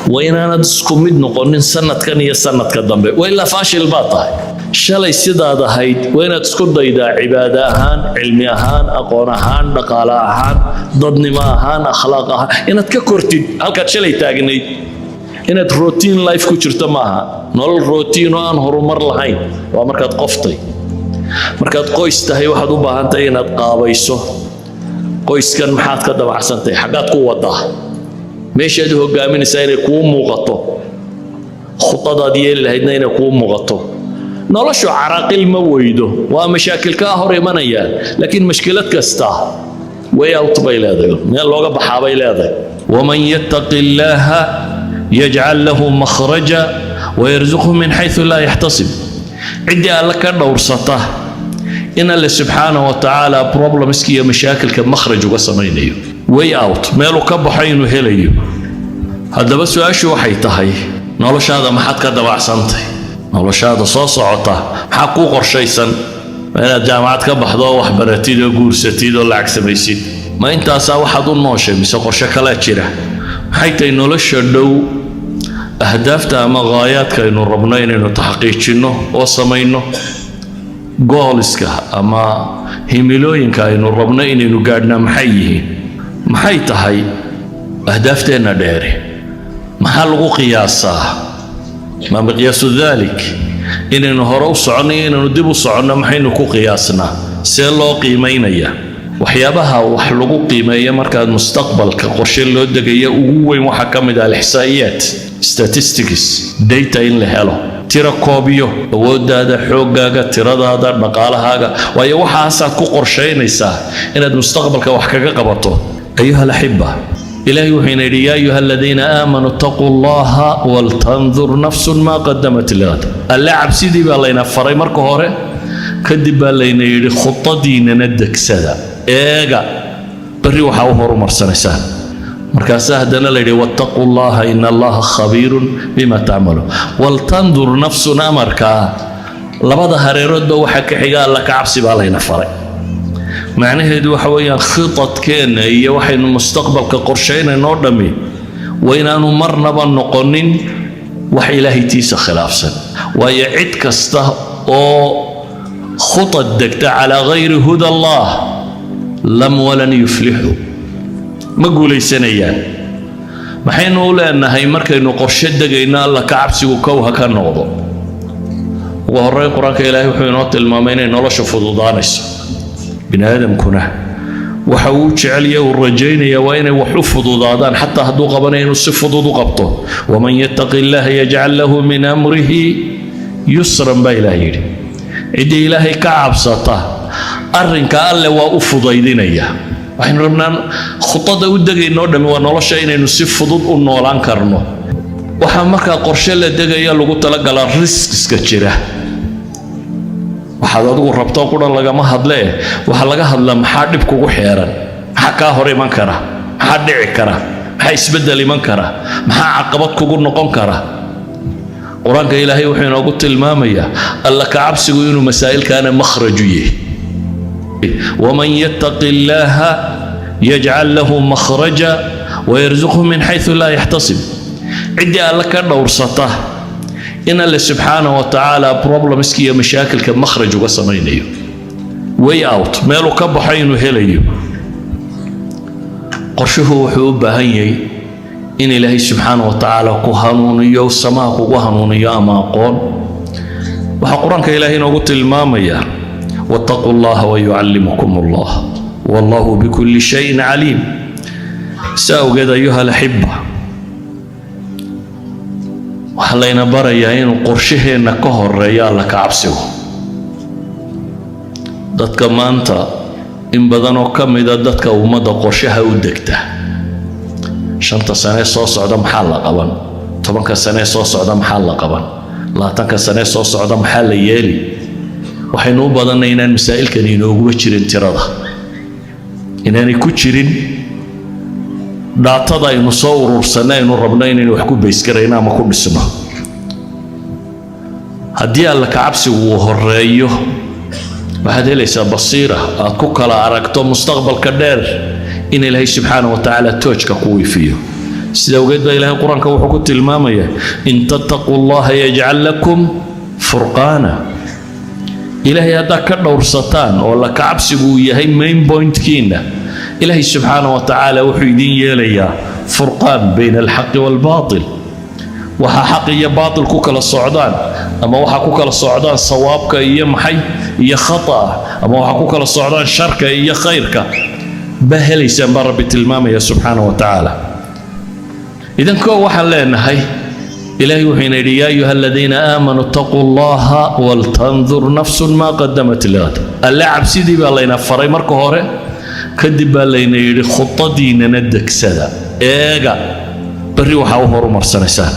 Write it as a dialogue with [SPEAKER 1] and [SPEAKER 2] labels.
[SPEAKER 1] Waa inaanad isku mid noqonin sanadkan iyo sanadka dambe, waa ilaa faashil baa tahay. Shalay sidaad ahayd waa inaad isku daydaa, cibaado ahaan, cilmi ahaan, aqoon ahaan, dhaqaale ahaan, dadnimo ahaan, akhlaaq ahaan, inaad ka kortid halkaad shalay taagnayd. Inaad routine life ku jirto maaha. Nolol routine oo aan horumar lahayn waa markaad qoftay. Markaad qoys tahay, waxaad u baahan tahay inaad qaabayso qoyskan. Maxaad ka damacsantahay? Xaggaad ku wadaa? Meeshaad u hogaaminaysaa inay kuu muuqato, khudadaad yeeli lahaydna inay kuu muuqato. Noloshu caraaqil ma weydo, waa mashaakil kaa hor imanayaan, laakiin mashkilad kasta way out bay leedahay, meel looga baxaa bay leedahay. ومن يتق الله يجعل له مخرجا ويرزقه من حيث لا يحتسب. Ciddii Alle ka dhowrsata in Alle subxaanaه wa tacaala problemska iyo mashaakilka makhraj uga samaynayo, way out, meeluu ka baxo inuu helayo. Haddaba su-aashu waxay tahay: noloshaada maxaad ka dabacsantay? Noloshaada soo socota maxaa kuu qorshaysan? Ma inaad jaamacad ka baxdo oo wax baratid oo guursatid oo lacag samaysid? Ma intaasaa waxaad u nooshay, mise qorshe kalaa jira? Maxay tahay nolosha dhow ahdaafta ama ghaayaadka aynu rabno inaynu taxqiijinno oo samayno? Goalska ama himilooyinka aynu rabno inaynu gaadhnaa maxay yihiin? Maxay tahay ahdaafteenna dheere? Maxaa lagu qiyaasaa? ما مقياس ذلك? Inaynu hore u soconno iyo inaynu dib u soconno maxaynu ku qiyaasnaa? See loo qiimaynaya? Waxyaabaha wax lagu qiimeeyo markaad mustaqbalka qorshe loo degayo ugu weyn waxaa ka mid ah الإحصائيات, statistics, data in la helo, tira koobiyo awooddaada, xooggaaga, tiradaada, dhaqaalahaaga, waayo waxaasaad ku qorshaynaysaa inaad mustaqbalka wax kaga qabato. أيها الأحبة, Ilaahay wuxuu ina yidhi: يا أيها الذين آمنوا اتقوا الله ولتنظر نفس ما قدمت لغد. Alle cabsidii baa layna faray marka hore, kadib baa layna yidhi: khudadiinana degsada, eega berri waxaa u horumarsanaysaan. Markaasaa haddana la yidhi: واتقوا الله إن الله خبير بما تعملون. ولتنظر نفس, amarkaa labada hareeroodba waxaa ka xiga Alla ka cabsi baa layna faray. Macnaheedu waxa weeyaan, khitadkeenna iyo waxaynu mustaqbalka qorshaynayno dhammi waa inaanu marnaba noqonin wax Ilaahay tiisa khilaafsan, waayo cid kasta oo khutad degta على غير هدى الله لم ولن يفلحوا, ma guulaysanayaan. Maxaynu u leenahay markaynu qorshe degayno Alla ka cabsigu kow ha ka noqdo? Ugu horreyn, Qur-aanka Ilaahay wuxuu inoo tilmaamay inay nolosha fududaanayso. Bini aadamkuna waxa uu jecel yahay, uu rajaynaya, waa inay wax u fududaadaan, xataa hadduu qabanayo inuu si fudud u qabto. ومن يتق الله يجعل له من أمره يسرا baa Ilaah yidhi. Ciddii Ilaahay ka cabsata, arrinka Alle waa u fudaydinaya. Waxaynu rabnaa, khudada u degaynoo dhammi waa nolosha inaynu si fudud u noolaan karno. Waxaa markaa qorshe la degaya lagu talagalaa riskiska jira. Waxaad adigu rabto qura lagama hadlee, waxaa laga hadlaa maxaa dhib kugu xeeran, maxaa kaa hor iman kara, maxaa dhici kara, maxaa isbeddel iman kara, maxaa caqabad kugu noqon kara. Qur-aanka Ilaahay wuxuu inoogu tilmaamayaa Alla ka cabsigu inuu masaa'ilkaana makhraju yahay. ومن يتق الله يجعل له مخرجا ويرزقه من حيث لا يحتسب. Ciddii Alle ka dhowrsata in Alle subxaanaه wa tacaala problemska iyo mashaakilka makhraj uga samaynayo, way out, meeluu ka baxo inuu helayo. Qorshuhu wuxuu u baahan yahay in Ilaahay subxaana wa tacaala ku hanuuniyo, samaha kugu hanuuniyo ama aqoon. Waxaa Qur-aanka Ilaahay inoogu tilmaamayaa: واتقوا الله ويعلمكم الله والله بكل شيء عليم. Saa awgeed, أيها الأحبة, waxaa layna barayaa inuu qorshaheenna ka horeeyo Alla ka cabsigo. Dadka maanta, in badanoo ka mida dadka ummadda qorshaha u degta, 5ta sanee soo socda maxaa la qaban, 10ka sanee soo socda maxaa la qaban, 20ka sanee soo socda maxaa la yeeli, waxaynu u badannay inaan masaa'ilkan inooguba jirin tirada, inaanay ku jirin datada aynu soo urursanay, aynu rabno inaynu wax ku baysgarayno ama ku dhisno. Haddii Alla kacabsigu uu horeeyo, waxaad helaysaa basiira aad ku kala aragto mustaqbalka dheer, in Ilaahay subxaana wa tacaala toojka ku wiifiyo. Sida awgeed baa Ilaahay Qur-aanka wuxuu ku tilmaamayaa: "إن تتقوا الله يجعل لكم فرقانا." Ilaahay haddaad ka dhowrsataan oo la kacabsigu uu yahay main pointkiina, Ilaahay subxaana wa tacaala wuxuu idiin yeelayaa furqaan بين الحق والباطل. Waxaa xaq iyo baatil ku kala socdaan, ama waxaa ku kala socdaan sawaabka iyo maxay iyo khata'a, ama waxaa ku kala socdaan sharka iyo khayrka baa helaysaan, baa Rabbi tilmaamaya subxaana wa tacaala. Idan koo waxaan leenahay, Ilaahay wuxuu ina yidhi: "يا أيها الذين آمنوا اتقوا الله ولتنظر نفس ما قدمت لغد." Alle cabsidii baa layna faray marka hore, kadib baa layna yidhi khudadiinana degsada, eega berri waxaa u horumarsanaysaan.